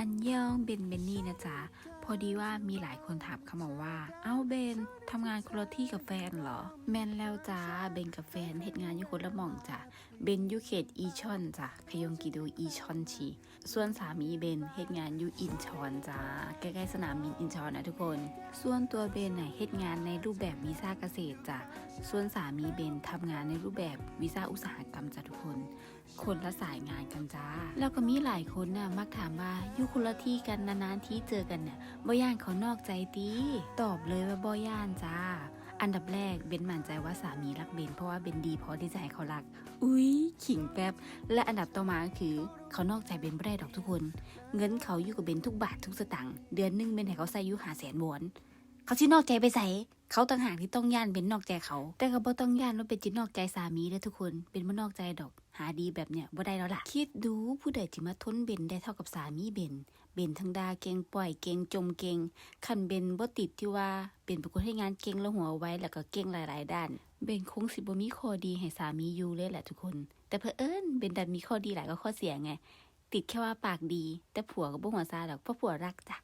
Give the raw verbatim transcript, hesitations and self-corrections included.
อันยอง เบน เบนนี่นะจ๊ะ พอดีว่ามีหลายคนถามเข้ามาว่า เอ้าเบน ทำงานคนละที่กับแฟนเหรอ แม่นแล้วจ้า เบนกับแฟนเฮ็ดงานอยู่คนละหม่องจ้ะ เบนอยู่เขตอีชอนจ้ะ ขยงกิดูอีชอนชี ส่วนสามีเบนเฮ็ดงานอยู่อินชอนจ้า ใกล้ๆสนามบินอินชอนนะทุกคน ส่วนตัวเบนน่ะเฮ็ดงานในรูปแบบวีซ่าเกษตรจ้ะ ส่วนสามีเบนทำงานในรูปแบบวีซ่าอุตสาหกรรมจ้ะทุกคน คนละสายงานกันจ้า แล้วก็มีหลายคนน่ะมักถามว่าอยู่คนละที่กันนานๆที่เจอกันเนี่ยบ่ย่านเขานอกใจติ ตอบเลยว่าบ่ย่านจ้า อันดับแรกเบนมั่นใจว่าสามีรักเบนเพราะว่าเบนดีพอที่จะให้เขารัก อุ๊ย ขิงแป๊บ และอันดับต่อมาก็คือเขานอกใจเบนบ่ได้ดอกทุกคน เงินเขาอยู่กับเบนทุกบาททุกสตางค์ เดือนหนึ่งเบนให้เขาใส่อยู่ห้าแสนวอน เขาสินอกใจไปไส เขาต่างหากที่ต้องย้านเบนนอกใจเขา แต่ก็บ่ต้องย้านว่าเบนสินอกใจสามีเด้อทุกคน เบนบ่นอกใจดอก หาดีแบบเนี้ยบ่ได้แล้วล่ะ คิดดูผู้ใดสิมาทนเบนได้เท่ากับสามีเบน เบนทั้งด่าเก่ง ป้อยเก่ง จ่มเก่ง คันเบนบ่ติดที่ว่าเบนเป็นคนเฮ็ดงานเก่งแล้วหัวไว แล้วก็เก่งหลายๆด้าน เบนคงสิบ่มีข้อดีให้สามีอยู่เลยแหละทุกคน แต่เผอิญเบนดันมีข้อดีหลายกว่าข้อเสียไง ติดแค่ว่าปากดี แต่ผัวก็บ่หัวซาดอก เพราะผัวรักจ้ะ